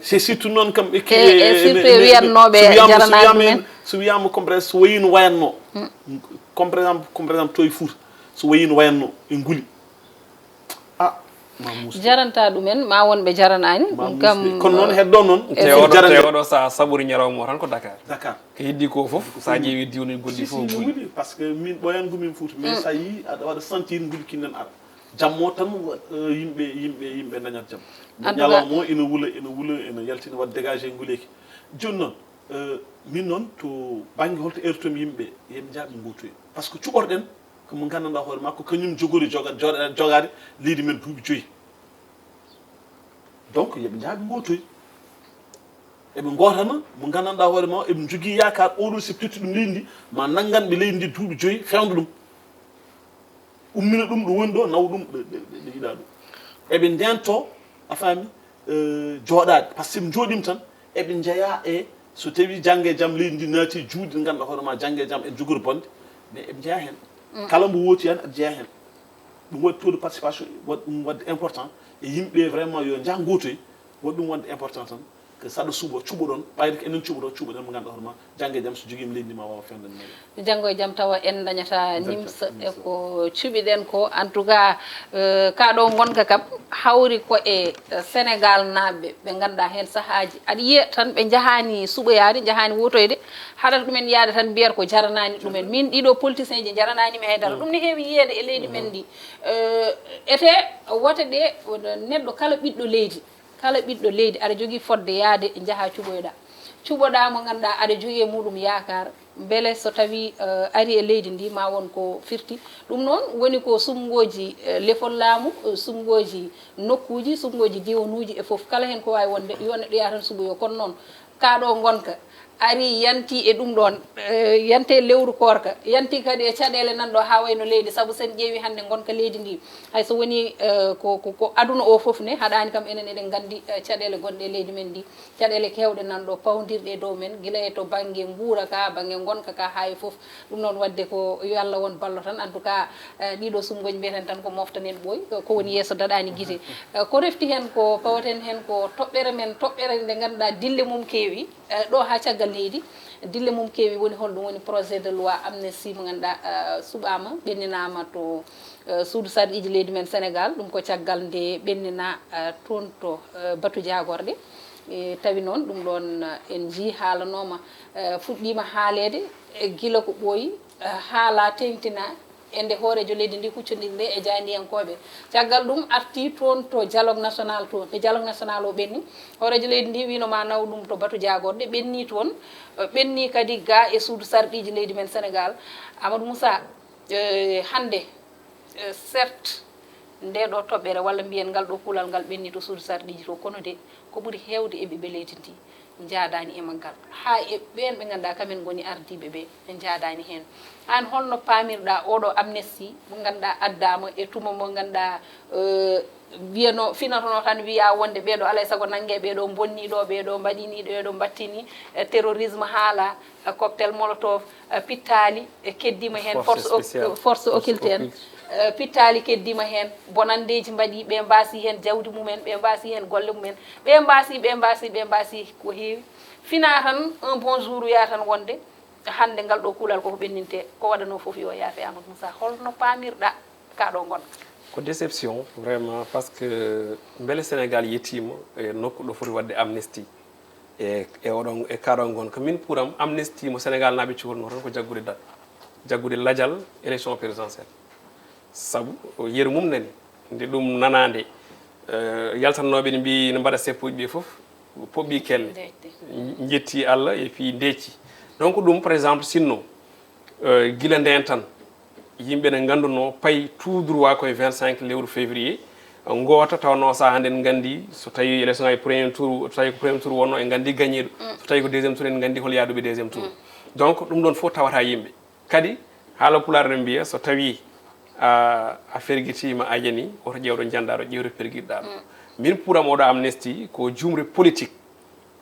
C'est surtout noon kam e, e, e surtout e wiyannooɓe jaranaani ɗumen. So wiyaama comme par exemple so wayino wayanno. Comme par exemple, comme par exemple to e Fuuta, so wayino wayanno e nguli. Ah, ma muus. Jaranta ɗumen, ma wonɓe jaranaani. Ma ɗum muus kam, de. Kono noon heddo noon. E te oɗo, te oɗo sa saɓori ñalawma o tan ko Dakar. Dakar. Ko heddi ko fof, sa ƴeewi diwni goɗɗi fof nguli. Parce que min ɓoyan ngumin Fuuta, mais sa yi aɗa waɗa sentir nguli kinnan ara. Jammo tan, eh, yimɓe, yimɓe, yimɓe dañat jam. En tout cas, ñalawma o ina wula, ina wula, ina yaltina waɗa dégagé nguleeki. Jooni noon, eh, min noon to bannge holto ertomi yimɓe, yeɓe njaaɓe ngootoye. Parce que cuɓorɗen, ko mo nganndanɗaa hoore makko, kañum jogori joga-, joga-, jogaade leydi men duuɓi joyi. Donc, yeɓe njaaɓe ngootoye. Eɓe ngootana mo nganndanɗaa hoore ma, eɓe njogii yaakaar, oɗo si ɓe totti ɗum leydi ndi, ma nanngan ɓe leydi ndi duuɓi joyi, fewndo ɗum. Ummina ɗum ɗo woni ɗo, nawa ɗum ɗo, ɗo, ɗo, ɗo yiɗaa ɗum. Eɓe ndento, a faami, eh, jooɗaade. Par ce que ɓe njooɗiima tan, eɓe njeyaa e, so tawii janngo e jam leydi ndi naati juuɗe, ngannduɗaa hoore ma janngo e jam en jogori bonde, mais eɓe njeyaa heen. Kala mbo wooti heen, aɗa jeyaa heen. Ɗum waɗi taux de participation, waɗi ɗum waɗde important. E yimɓe vraiment yo njah ngootoye, waɗi ɗum waɗde important tan. Ko saɗa suɓo, cuɓoɗon, ɓayri ko enen cuɓoɗon, cuɓoɗen mo ngannduɗaa hoore ma, janngo e jam so jogiima leydi ndi ma waaw fewndande meɗen. Janngo e jam tawa en dañata nimsa e ko cuɓiɗen ko. En tout cas, eh, kaa ɗo ngonka kam, hawri ko e, eh, Sénégal naaɓe, ɓe ngannduɗaa heen sahaaji, aɗa yiya tan ɓe njahaani suɓoyaade, njahaani wotoyde, haɗata ɗumen yaade tan mbiyata ko jaranaani ɗumen. Min ɗiɗo politicienji njaranaani mi haydara. Ɗum ne heewi yiyeede e leydi men ndi. Eh, ete wote ɗe, neɗɗo kala ɓiɗɗo leydi, kala ɓiɗɗo leydi, aɗa jogii fodde yaade njaha cuɓoyɗa. Cuɓoɗaa mo ngannduɗaa aɗa jogii e muɗum yaakaar, mbele so tawii, eh, ari e leydi ndi ma won ko firti. Ɗum noon woni ko suɓngooji, eh, lefol laamu, eh, suɓngooji nokkuuji, suɓngooji diiwanuuji e fof. Kala heen ko waawi wonde, yo neɗɗo yaha tan suɓoyoo. Kono noon, kaa ɗo ngonka, ari yanti e ɗum ɗoon, eh, yanti e lewru koorka, yanti kadi e caɗeele nan ɗo haa wayno leydi, sabu sen ƴeewi hannde ngonka leydi ndi, hay so woni, eh, ko, ko, ko aduna o fof ne, haɗaani kam enen eɗen nganndi, eh, caɗeele gonɗe e leydi men ndi, caɗeele keewɗe nan ɗo pawdirɗe e dow men, gila e to bannge nguura ka, bannge ngonka ka, haa e fof. Ɗum noon waɗde ko yo Allah won ballo tan. En tout cas, eh, ɗiɗo suɓngooji mbiyeten tan ko moftanen ɓooy, eh, ko woni yeeso daɗaani gite. Eh, ko refti heen ko pawaten heen ko toɓɓere men, toɓɓere nde ngannduɗaa dille mum keewi, eh, ɗo haa caggal leydi. Dille mum keewi woni holɗum? Woni projet de loi amnistie mo ngannduɗaa, eh, suɓaama, ɓenninaama to, eh, suudu sarɗiiji leydi men Sénégal. Ɗum ko caggal nde ɓennina, eh, toon to, eh, batu jaagorɗe. E, tawi noon ɗum ɗoon, eh, en njii haalanooma, eh, fuɗɗiima haaleede, eh, gila ko ɓooyi, eh, haalaa teeŋtinaa e nde hooreejo leydi ndi huccondiri nde e jaayndiyankooɓe. Caggal ɗum arti toon to dialogue national to. Nde dialogue national o ɓenni, hooreejo leydi ndi wiino ma naw ɗum to batu jaagorɗe, ɓenni toon, eh, ɓenni kadi ga e suudu sarɗiiji leydi men Sénégal. Amadou Moussa, eh, hannde, eh, certes, nde ɗo toɓɓere walla mbiyen ngal ɗo kuulal ngal ɓenni to suudu sarɗiiji to, kono de ko ɓuri heewde e ɓiɓɓe leydi ndi njaadaani e maggal. Haa e ɓeen ɓe ngannduɗaa kamen ngoni ardiiɓe ɓe, ɓe njaadaani heen. Aan holno paamirɗaa oɗo amnesty mo ngannduɗaa addaama e tuma mo ngannduɗaa, eh, wiyano, finatono tan wiya wonde ɓeeɗo alay sago nannge, ɓeeɗo mbonni ɗo, ɓeeɗo mbaɗini, ɓeeɗo mbattini, eh, terrorisme haala, eh, cocktail molotov, eh, pittaali, eh, keddiima heen force, force spéciale, force occulte en. Eh, pittaali keddiima heen, bonanndeeji mbaɗi, ɓe mbaasi heen jawdi mumen, ɓe mbaasi heen golle mumen, ɓe mbaasi, ɓe mbaasi, ɓe mbaasi ko heewi. Finaa tan un bon jour wiyaa tan wonde hannde ngal ɗo kuulal koko ɓenninte, ko waɗanoo fof yo yaafe. Amadou Moussa, holno paamirɗaa kaa ɗo ngonka? Ko déception, vraiment, parce que mbele Sénégal yettiima e nokku ɗo foti waɗde amnesty? E, e oɗon, e kaa ɗo ngonka, min pour am, amnesty mo Sénégal naaɓe cukalnoo tan ko jaggude date, jaggude lajal élection présidentielle. Sabu yeru mum nani, nde ɗum nanaande, eh, yaltannooɓe ne mbiyi ne mbaɗa seppuuji ɓe fof, poɓɓi kelle. Ndeeƴte. Njetti Allah et puis ndeecci. Donc ɗum, par exemple, sinno, eh, gila ndeen tan, yimɓe ne nganndunoo pay tout droit koye vingt-cinq lewru février, ngoota tawnoo sahaa nde en nganndi so tawii élection ngaji premier tour, so tawii ko premier tour wonnoo en nganndi gañiiɗo, so tawii ko deuxième tour en nganndi hol yaaduɓe deuxième tour. Donc ɗum ɗoon fof tawata yimɓe. Kadi Haala pulaar no mbiya, so tawii a a fergitiima a yani, woto ƴeewɗo njanndaa ɗo, ƴeewre pergitɗaa ɗo. Min, pour am, oɗo amnesty ko jumre politique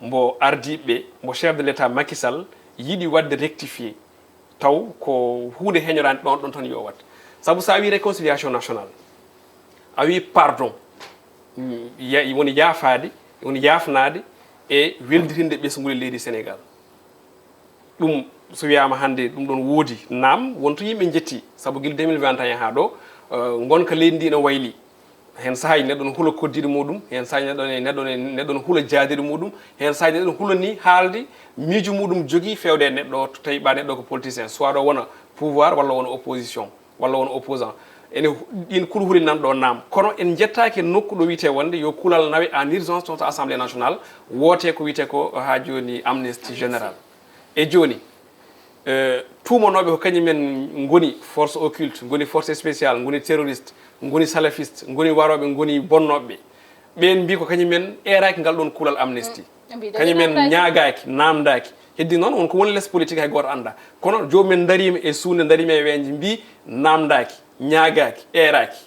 mbo ardiiɓe ɓe, mbo chef de l'état Macky Sall yiɗi waɗde rectifier, taw ko huunde heñoraande ɗon ɗon tan yo waɗ. Sabu so a wii réconciliation nationale, a wii pardon, mm, ya- woni yaafaade, woni yaafnaade e weldirinde ɓesnguuli leydi Sénégal. Ɗum so wiyaama hannde ɗum ɗon woodi, naam, won to yimɓe njetti, sabu gila deux mille vingt et un haa ɗo, eh, ngonka leydi ndi ene wayli. Heen sahaaji neɗɗo ne hula koddiɗo muɗum, heen sahaaji neɗɗo ne, neɗɗo ne, neɗɗo ne hula jaadiɗo muɗum, heen sahaaji neɗɗo ne hula ni haalde miijo muɗum jogii feewde e neɗɗo o, to tawi ɓa neɗɗo ko politicien, soit ɗo wona pouvoir walla wona opposition, walla wona opposant. Ene hu- ɗin kulhuli nan ɗo naam. Kono en njettaaki nokku ɗo wiyetee wonde yo kulal nawe en urgence to, to Assemblée nationale, woote ko wiyetee ko haa jooni amnesty général. E jooni, eh, tuumanooɓe ko kañum en ngoni force occulte, ngoni force spéciale, ngoni terroriste, ngoni salafiste, ngoni warooɓe, ngoni bonnooɓe. Ɓeen mbii ko kañum en eeraaki ngal ɗoon kulal amnesty. Ɓe mbii ɗo ɓe Kañum en naamndaaki. Ñaagaaki, naamndaaki. Heddi noon won ko woni les politique hay gooto anndaa. Kono joomum en ndariima e suunde, ndariima e weeñde, mbii naamndaaki, ñaagaaki, eeraaki.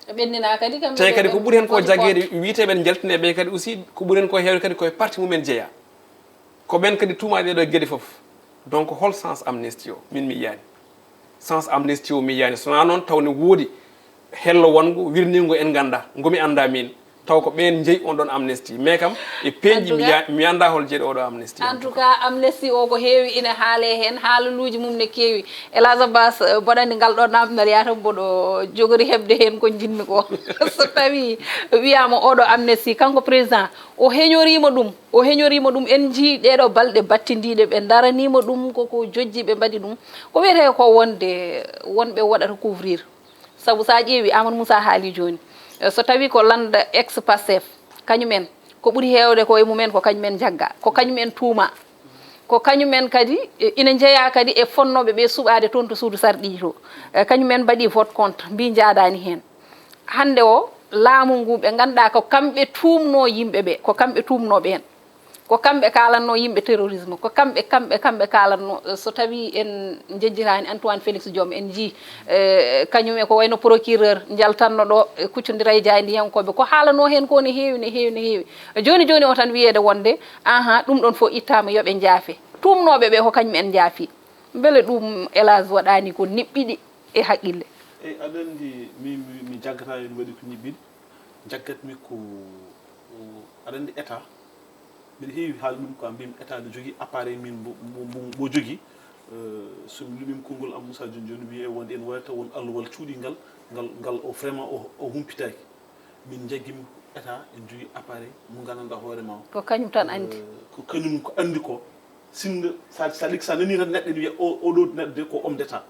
Ɓe ɓenninaa kadi kam. Tawi kadi ko ɓuri heen ko jageede, wiyetee ɓe njaltinee ɓe kadi aussi, ko ɓuri heen ko heewde kadi koye parti mum en jeyaa. Ko ɓeen kadi tuumaa ɗee ɗoo geɗe fof. Donc hol sens amnesty o? Min mi yiyaani. Sens amnesty o mi yiyaani. So wonaa noon taw ne woodi hello wonngo wirniingo en nganndaa, ngo mi anndaa miin. Taw ko ɓeen njeyi on ɗoon amnesty. Mais kam e peeñɗi mi ya- mi anndaa hol jeeɗo oɗo amnesty. En tout cas, amnesty o ko heewi ina haalee heen, haalaluuji mum ne keewi. Elhadj Abbas, eh, mboɗo anndi ngal ɗo naamnal yaa tan mboɗo jogori heɓde heen ko njiɗmi ko. So tawii wiyaama oɗo amnesty, kanko président, o heñoriima ɗum, o heñoriima ɗum. En njii ɗee ɗoo balɗe battindiiɗe, ɓe ndaraniima ɗum, ko ko jojji ɓe mbaɗi ɗum. Ko wiyetee ko wonde wonɓe waɗata couvrir. Sabu so a ƴeewi, Amadou Moussa haali jooni, eh, so tawii ko lannda ex Pastef, kañum en, ko ɓuri heewde ko e mum en ko kañum en njagga, ko kañum en tuuma, ko kañum en kadi, eh, ina njeyaa kadi e fonnooɓe ɓe suɓaade toon to suudu sarɗiiji to. Eh, kañum en mbaɗi vote contre, mbii njaadaani heen. Hannde o, laamu ngu ɓe ngannduɗaa ko kamɓe tuumnoo yimɓe ɓe, ko kamɓe tuumnoo ɓeen. Ko kamɓe kaalatnoo yimɓe terrorisme, ko kamɓe, kamɓe, kamɓe kaalatnoo, eh, so tawii en njejjitaani Antoine Félix Diome, en njii, eh, kañum e ko wayno procureur njaltatno ɗo, eh, kuccondira e jaayndiyankooɓe. Ko haalanoo heen ko ne heewi, ne heewi, ne heewi. Jooni, jooni o tan wiyeede wonde, ahan, ɗum ɗoon fof ittaama, yo ɓe njaafe. Tuumnooɓe ɓe ko kañum en njaafi. Mbele ɗum, Elhadj, waɗaani ko niɓɓiɗi e haqqille? Eyi, aɗa anndi, mi, mi, mi jaggataa en waɗi ko niɓɓiɗi. Jaggatmi ko, o, aɗa anndi état, mbiɗa heewi haal ɗum quoi, mbimi état no jogii appareil mum mbo, mbo, mbo, mbo jogii. Eh, so mi lumiima konngol am Moussa Diom jooni wiyee wonde ene waawi taw won alluwal cuuɗiingal, ngal, ngal o vraiment o, o humpitaaki. Min njaggimi état ene jogii appareil mo nganndanɗaa hoore ma o. Ko kañum tan anndi. Eh, ko kañum ko anndi ko. Sinno sa, sa, sa nanii tan neɗɗo ene wiya o, oɗo neɗɗo de ko homme d'état.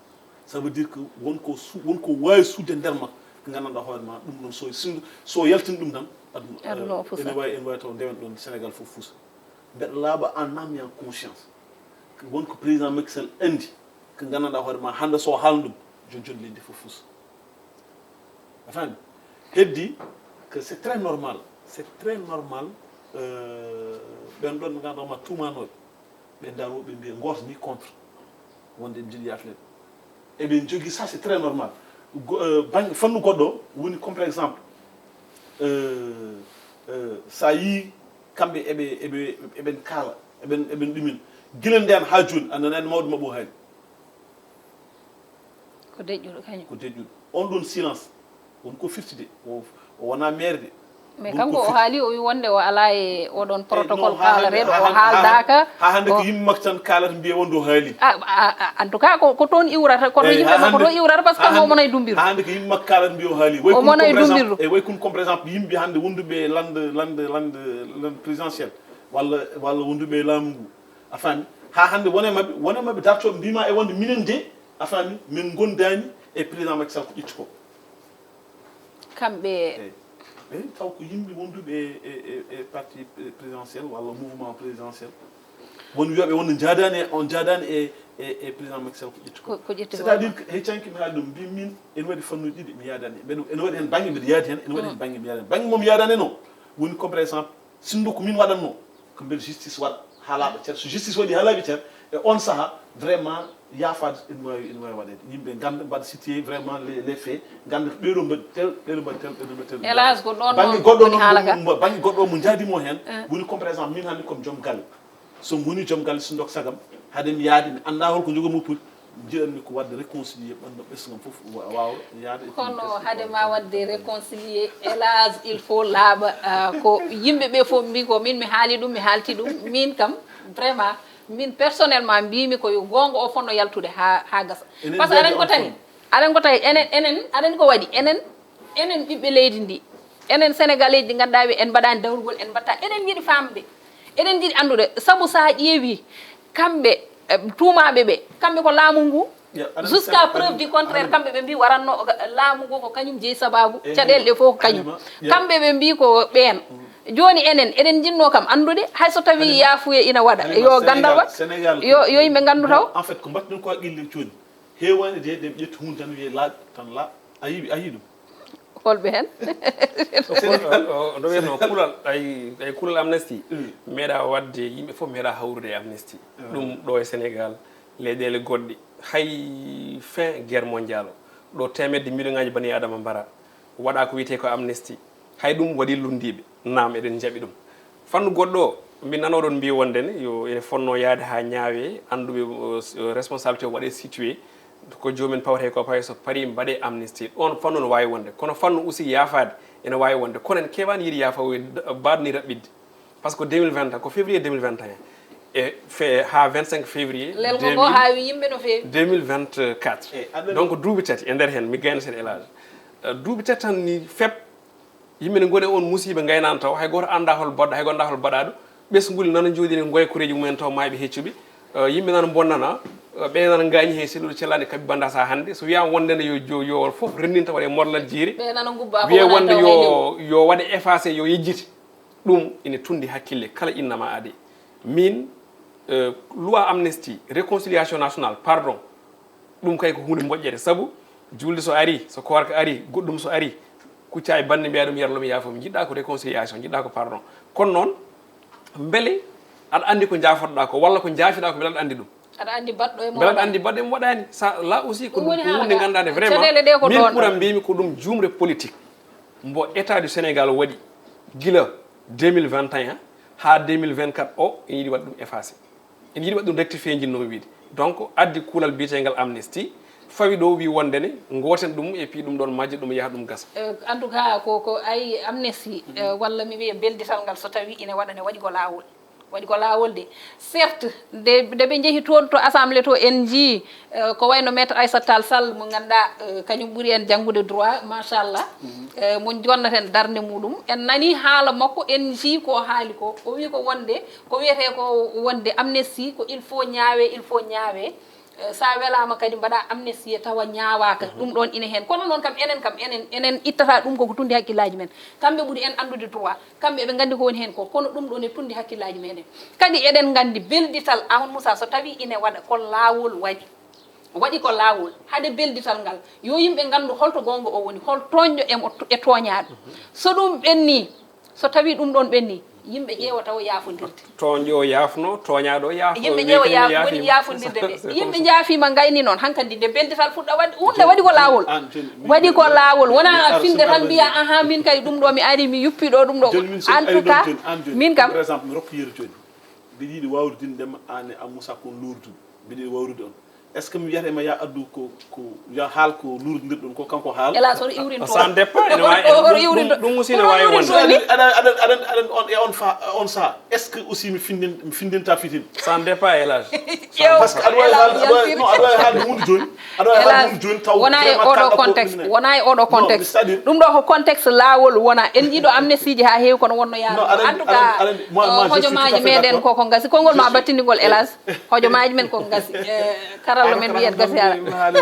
Ça veut dire que won ko su-, won ko waawi suuɗde nder ma, ko nganndanɗaa hoore ma, ɗum ɗoon so, so, so yaltin ɗum tan, aduna, aduna o eh, fusa. Ene waawi, ene waawi taw ndewen ɗoon Sénégal fof fusa. Mbeɗa laaɓa en âme et en conscience. Ko won ko président Macky Sall anndi, ko nganndanɗaa hoore ma, hannde so haalno ɗum, jooni jooni leydi fof fusa. A faami? Heddi que c'est très normal, c'est très normal, euh, ɓen ɗoon ɓe nganndanɗaa ma tuumanooɓe. Ɓe ndaroo, ɓe mbiya, gooto ni contre, wonde en njiɗi yaafneede. Eɓe njogii, ça c'est très normal. Go-, euh, bannge, fannu goɗɗo woni comme par exemple, euh, euh, so a yii kamɓe eɓe, eɓe, eɓen kaala, eɓen, eɓen ɗumin. Gila ndeen haa jooni, a nanaani mawɗo maɓɓe o haali. Ko deƴƴuɗo kañum. Ko deƴƴuɗo. On ɗon silence, won ko firti de. O, o wonaa maire de. Mais kanko o haali, o wi wonde o alaa e oɗon protocole kaalareeɗo, o haaldaaka. Haa hannde ko yimɓe makko tan kaalata, mbiya wonde o haali. Ah, ah, ah, en tout cas, ko, ko toon iwrata, koto yimɓe makko to iwrata, parce que omo nayi dumbirdu. Haa hannde ko yimɓe makko kaalata, mbiya o haali. Omo nayi dumbirdu. E way kun, comme par exemple, yimɓe hannde wonduɓe lande, lande, lande, lande présidentielle, walla, walla wonduɓe laamu ngu. A faami? Haa hannde won e maɓɓe, won e maɓɓe dartooɓe mbiima e wonde minen de, a faami, min ngondaani e président Macky Sall ko ƴetti ko. Kamɓe. Eyi. Eyi, taw ko yimɓe wonduɓe e, e, e, e parti présidentiel walla mouvement présidentiel. Won wiyooɓe wonde njaadaani e, on njaadaani e, e, e président Macky Sall ko ƴetti ko. Ko, ko ƴetti ko. C'est-à-dire que, hey, canki mi haali ɗum, mbi min, ene waɗi fannuuji ɗiɗi mi yaadaani. Mbeɗa, ene waɗi heen bannge mbiɗa yaadi heen, ene waɗi heen bannge mi yaadaani. Bannge mo mi yaadaani no woni comme par exemple, sinno ko min waɗatno, ko mbele justice waɗa haa laaɓa cer. So justice waɗi haa laaɓi cer, E on saha, vraiment, yaafaade ene waawi, ene waawi waɗeede. Yimɓe ngannda, mbaɗa situé vraiment les, les faits, ngannda ko ɓeeɗo mbaɗi tel, ɓeeɗo mbaɗi tel, ɓeeɗo mbaɗi tel. Hélas, ko ɗoon Bannge noon goɗɗo woni haala ka. Noon, bannge goɗɗo mo njaadi mo heen, woni comme par exemple, min hannde comme joom galle. So mi woni joom galle, so ndok sagam, hade mi yaade, mi anndaa holko njogormi pour, njiɗanmi ko waɗde réconcilier ɓanndu ɓesngam fof, wa-, waawa yaade. Kono hade ma waɗde réconcilier, hélas, il faut laaɓa. Ah, ko yimɓe ɓe fof mbi ko min mi haali ɗum, mi haalti ɗum. Min kam, vraiment, min personnellement mbimi ko yo goonga o fonno yaltude ha, ha gasa. Enen Parce que mbiyaɓe aɗen ko on tawi, aɗen ko tawi, enen, enen, aɗen ko waɗi, enen, enen ɓiɓɓe leydi ndi, enen Sénégalais ji ɗi ngannduɗaa ɓe en mbaɗani dawrugol, en mbatta, eɗen njiɗi famde, eɗen njiɗi anndude, sabu sa ƴeewi kamɓe, eh, tuumaaɓe ɓe, kamɓe ko laamu ngu, Ya, aɗa jusqu'à anndi- preuve du contraire, aɗa- kamɓe ɓe mbi waranno ga-, laamu ngu ko kañum jeyi sababu, Eh, caɗeele ɗe fof ko kañum. Halima, ya. Kamɓe ɓe mbi ko ɓeen. Jooni enen, eɗen njiɗno kam anndude, hay so tawi Halima, yaafuye ina waɗa, Halima, yo ganndal Sénégal, waɗ, Sénégal yo, yo yimɓe nganndu taw. En fait, ko mbaɗɗen ko e ƴellel jooni. Heewani de, ɓe ƴetti huunde tan wiye laaɓi tan laaɓ. A yiɗi, a yiɗi ɗum. Holɓe heen? No wiyetnoo kulal, ay, ay kulal Amnesty, meeɗa waɗde, yimɓe fof meeɗa hawrude e Amnesty. Ɗum ɗo e Sénégal, leyɗeele goɗɗe, hay fin guerre mondiale, ɗo teemedde million ngaji bani Adama mbara, waɗa ko wiyetee ko Amnesty. Hay ɗum waɗi lunndiiɓe, naam eɗen njaɓi ɗum. Fannu goɗɗo o, min nanoɗon mbi wonde ne, yo ene fonno yaade haa ñaawe, annduɓe, uh, responsabilité o waɗe situé, ko joomen pawte ko pawi so pari mbaɗe amnistie. Ɗoon fannu no waawi wonde. Kono fannu aussi yaafaade ene waawi wonde. Kono en keewaani yiɗi yaafa o baɗni raɓɓiɗde. Parce que deux mille vingt ko février deux mille vingt et un. E fe, haa vingt-cinq février Lelgo ngo haawi yimɓe no feewi. deux mille vingt-quatre. Donc duuɓi tati e nder heen, mi gayna sen élage. Duuɓi tati tan ni fep, yimɓe ne ngoni e on musiiba, ngaynaano taw, hay gooto anndaa hol baɗɗo, hay gooto anndaa hol baɗaaɗo. Ɓesngu nguli nana jooɗi ne ngoya koreeji mumen taw maayɓe heccuɓe. Eh, yimɓe nana bonnana, eh, ɓe nana ngaañi he selluɗo cellaani kaɓi bannda sa hannde. So wiyaama wonde ne yo, yo, yo fof renndinta waɗe morlal jiiri. Ɓe nana ngubba ko Wiye wona wonde taw hay yo, lewru. Yo waɗe effacé, yo yejjite. Ɗum ene tunndi hakkille kala innama aade. Min, eh, loi amnesty, réconciliation nationale, pardon, ɗum kay ko huunde moƴƴere, sabu juulde so ari, so koorka ari, goɗɗum so ari, kuccaa e bannde mbiyaa ɗum, "Yero, mi yaafo mi." Njiɗɗaa ko réconciliation, njiɗɗaa ko pardon. Kono noon, mbele aɗa anndi ko njaafotoɗaa ko, walla ko njaafiɗaa ko, mbele aɗa anndi ɗum? Aɗa anndi baɗɗo e mo Mbele aɗa waɗaani. Anndi baɗɗo e mo waɗaani? Sa, là aussi, ko Ɗum woni ɗum haala huunde ka. Ngannduɗaa nde vraiment. Caɗeele ɗe ko Min ɗoon ɓuran ɗon. Mbimi ko ɗum juumre politique mbo État du Sénégal waɗi gila deux mille vingt et un haa deux mille vingt-quatre o, ene yiɗi waɗde ɗum effacé. Ene yiɗi waɗde ɗum rectifié, njinnoomi wiyde. Donc, addi kuulal biyeteengal amnesty, fawi ɗo, wi wonde ne ngooten ɗum, et puis ɗum ɗoon majja, ɗum yaha, ɗum gasa. Eh, en tout cas, ko, ko ay amnesty, eh, walla mi wiya beldital ngal, so tawi ine waɗa, ne waɗi ko laawol. Waɗi ko laawol de. Certes, nde, nde ɓe njehi toon to assemblée to, en njii, eh, ko wayno maître Aissata Tall Sall mo ngannduɗaa, eh, kañum ɓuri en janngude droit, machallah. Eh, mo jonnaten darnde muɗum. En nani haala makko, en njii ko haali ko. O wi ko wonde, ko wiyetee ko wonde amnesty, ko il faut ñaawe, il faut ñaawe. Eh, sa welaama kadi mbaɗa amnesty tawa ñaawaaka. Ɗum ɗoon ine heen. Kono noon kam, enen kam, enen, enen ittata ɗum ko ko tunndi hakkillaaji men. Kamɓe ɓuri en anndude droit. Kamɓe eɓe nganndi ko woni heen ko. Kono ɗum ɗoon e tunndi hakkillaaji meɗen. Kadi eɗen nganndi beldital Amadou Moussa, so tawi ine waɗa, ko laawol waɗi. Waɗi ko laawol. Hade beldital ngal, yo yimɓe nganndu holto goonga o woni, hol tooñɗo e mo, e tooñaaɗo. So ɗum ɓenni, so tawi ɗum ɗoon ɓenni, yimɓe ƴeewa tawa yaafondirde. Tooñɗo o yaafno, tooñaaɗo o yaafno. Yimɓe ƴeewa yaaf-, woni yaafondirde ɓe. Yimɓe njaafiima, ngayni noon, hankadi nde beldital fuɗɗa waɗde, huunde waɗi ko laawol. Waɗi ko laawol. Wona finde tan mbiya, "Aha, min kay ɗum ɗo mi ari, mi yuppi ɗo ɗum ɗo." En tout cas, min kam. Par exemple, mi rokka yeru jooni. Mbiɗa yiɗi wawrudinde ma aan e Amadou Moussa ko luurduɗo. Mbiɗa yiɗi wawrude on. Est-ce que mi wiyata e ma ya addu ko, ko ya haal ko luurdudirɗon ko kanko haal? Hélas, hoto iwrin toon. Ça dépend, ene waawi. Hoto iwrin toon. Ɗum aussi ne waawi wonde. Toon. Aɗa, aɗa, aɗa, aɗa, on, e on fa, on saha, est-ce que aussi mi findin, mi findinta fitin? Ça dépend, hélas. Ƴeew, Parce que aɗa waawi hélas, haalde, aɗa waawi, yaltiri. Non, aɗa waawi haalde huunde jooni. Aɗa waawi haalde Hélas, huunde jooni taw wona e vraiment oɗo kaalɗa ko contexte, ɗum ne. Wona e oɗo Non, contexte. C'est-à-dire, Ɗum ɗo ko contexte laawol wona. En njiɗo amnesty ji haa heewi kono wonno yaade. Non, aɗa En anndi, tout cas, aɗa anndi, moi, moi, je suis tout à hojomaaji fait meɗen d'accord. Koko ngasi. Konngol Je ma suis battindigol, hélas. Hojomaaji men ko ngasi. Eh, karallo men wiyat gasi hala.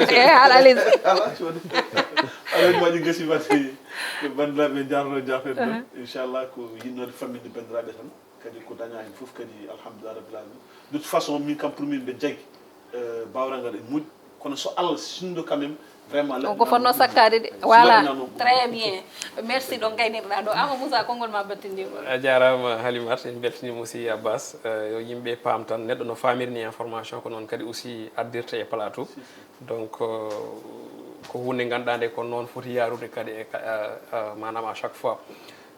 Eh, hala alis. Aɗa anndi waɗi gasi waɗde. Banndiraaɓe, njaarno jaafen ɗon. Inchallah, ko yinnoode famminde banndiraaɓe tan. Kadi ko dañaa heen fof kadi, alhamdulillah rabbil alamin. De toute façon, min kam pour min ɓe jaggi, eh, bawral ngal e moƴƴi. Kono so Allah sinndo quand même, On ko fotno sakkaade de. Voilà. Très bien. Merci ɗon gaynirɗa ɗo. Ama Moussa, konngol ma battindiima. A jaaraama Halimata, en mbeltiniima aussi Abbas. Eh, yo yimɓe paam tan, neɗɗo no faamirni information ko noon kadi aussi addirta e plateau. Donc eh, ko huunde ngannduɗaa nde ko noon foti yaarude kadi e ka- eh, eh, maanaam à chaque fois.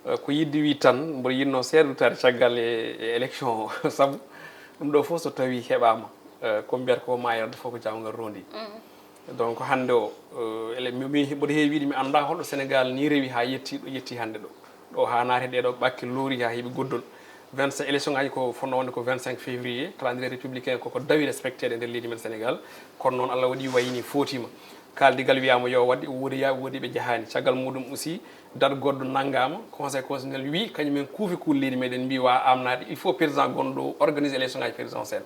Eh, ko yiɗde wi tan mboɗo yiɗno seeɗa ruttaade caggal e e élection o sabu ɗum ɗo fof so tawi heɓaama eh, ko mbiyata ko maayirde fof ko jaawngal rondi. Donc hannde o eh, ele- mi mi- mboɗo heewi wiide mi annda holɗo Sénégal ni rewi haa yetti ɗo yetti hannde ɗo. Ɗo haa naati ɗeɗo ɓakke loori haa heɓi goddol. Vingt-cinq élection ngaji ko fotno wonde ko vingt-cinq février, calendrier républicain koko dawi respecteede e nder leydi men Sénégal. Kono noon Allah waɗi wayini footima. Kaaldigal wiyama yo waɗe, woodi yaaɓe, woodi ɓe jahaani. Caggal muɗum aussi date goɗɗo nanngama, conseil constitutionnel wi kañum en kuufi kuul leydi meɗen mbi wawa amnade, il faut président gonɗo o organise élection ngaji présidentielle.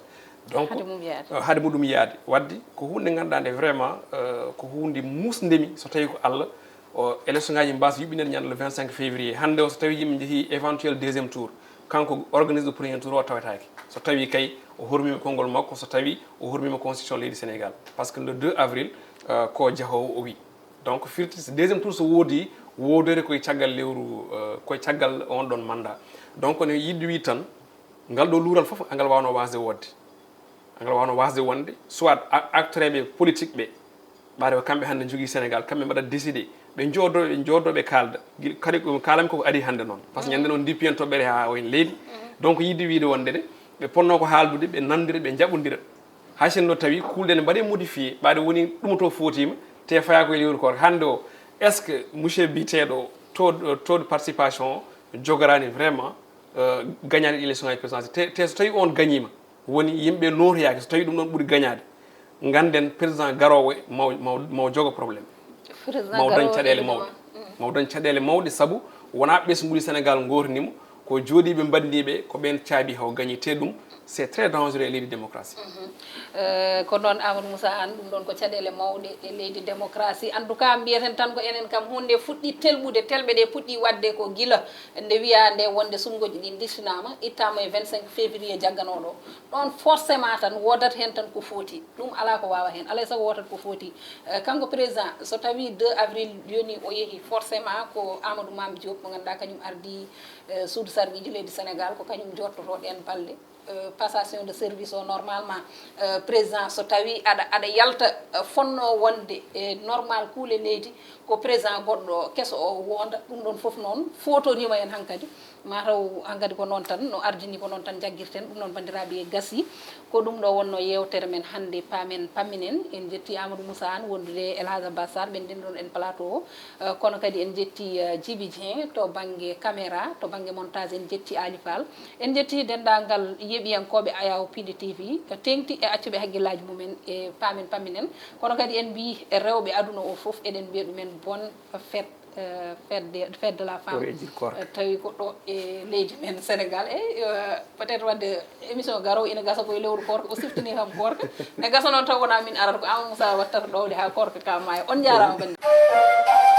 Donc Hade mum yaade. eh, hade muɗum yaade. Wadde ko hunde ngannduɗaa nde vraiment eh, ko hunde musdemi so tawi ko Allah o élection ngaji mbasa yuɓɓinede ñande le vingt-cinq février. Hannde o so tawi yimɓe jeehi éventuel deuxième tour, kanko organise ɗo premier tour o tawetake. So tawi kay o hormima konngol makko, so tawi o hormima constitution leydi Sénégal, parce que le deux avril eh, ko jaahowo o wi. Donc firti so deuxième tour so woodi, woodere koye caggal lewru eh, koye caggal on ɗon mandat. Donc ne yiɗde wi tan ngal ɗo luural fof angal wawno wasde wodde, angal wawno wasde wonde soit a- acteurɓe politique ɓe ɓaade ko kamɓe hannde jogii Sénégal, kamɓe mbaɗa décidé, ɓe joodo ɓe joodo ɓe kaalda. Gila- kadi ko kaalami koko ari hannde noon, parce que ñande noon dippiyen toɓɓere haa o en leydi. Donc yiɗde wiide wonde de ɓe ponno ko haaldude ɓe nanndira ɓe jaɓondira. Hay sinno tawi kuulɗe ne mbaɗe modifié ɓaade woni ɗum to footima te faya koye lewru koor hannde o. Est ce que monsieur biteɗo taux taux de participation o jogorani vraiment eh, gañaade élection ngaji présidentielle te, te so tawi on gañima woni yimɓe nootoyaaki, so tawi ɗum ɗon ɓuri gañaade, ngannden président garoowo maw maw maw jogo problème. Maw dañ caɗeele mawɗe. Maw dañ caɗeele mawɗe sabu wonaa ɓesnguuli Sénégal ngootani mo, ko jooɗiiɓe mbandiiɓe ko ɓeen caabi haw gañi te ɗum c'est très dangereux e leydi démocratie. Eh, ko noon Amadou Moussa Anne, ɗum ɗon ko caɗeele mawɗe e leydi démocratie. En tout cas mbiyeten tan ko enen kam huunde fuɗɗi telɓude, telɓe ɗe puɗɗi waɗde ko gila nde wiyaa nde wonde sunngoji ɗin diftinaama, ittaama e vingt-cinq février jagganooɗo. Ɗon forcément tan woodat heen tan ko footi. Ɗum alaa ko waawa heen. Alaa e sago woodat ko footi. Eh, kanko président so tawi deux avril yoni o yehi forcément ko Amadou Mame Diop mo ngannduɗaa kañum ardi eh, suudu sarɗiiji leydi Sénégal ko kañum jottoto ɗeen balɗe. Eh, passation de service o normalement eh, président so tawi aɗa aɗa yalta eh, fonno wonde e normal kuule leydi ko président goɗɗo keso o wonda. Ɗum ɗon fof noon fotorima en hankadi. Mataw hankadi ko noon tan no ardini ko noon tan jaggirten ɗum noon bandiraɓe gasi. Ko ɗum ɗo wonno yewtere men hannde paamen pamminen. En jetti Amadou Moussa Anne wondude El Hadj Abbas Sarr ɓen ndenɗon en plateau o. Eh, kono kadi en jetti eh, Djiby Dieng to bangge caméra, to bangge montage en jetti Ali Fall. En jetti denndaangal yeɓiyankooɓe Ayaw P D T V, teeŋti e accuɓe hakkillaaji mumen e paamen pamminen. Kono kadi en mbii e rewɓe aduna o fof, eɗen mbiya ɗumen bonne fête, eh, fête de, fête de la femme. Koreeji koorka. Eh, tawi ko ɗo e leydi men Sénégal. E eh, peut-être wadde émission garowo ina gasa koye lewru koorka, o siftini kam koorka. Ne gasa noon taw wonaa min arata, ko Amadou Moussa wattata ɗowde haa koorka ka maaya. On njaaraama banndiraaɓe.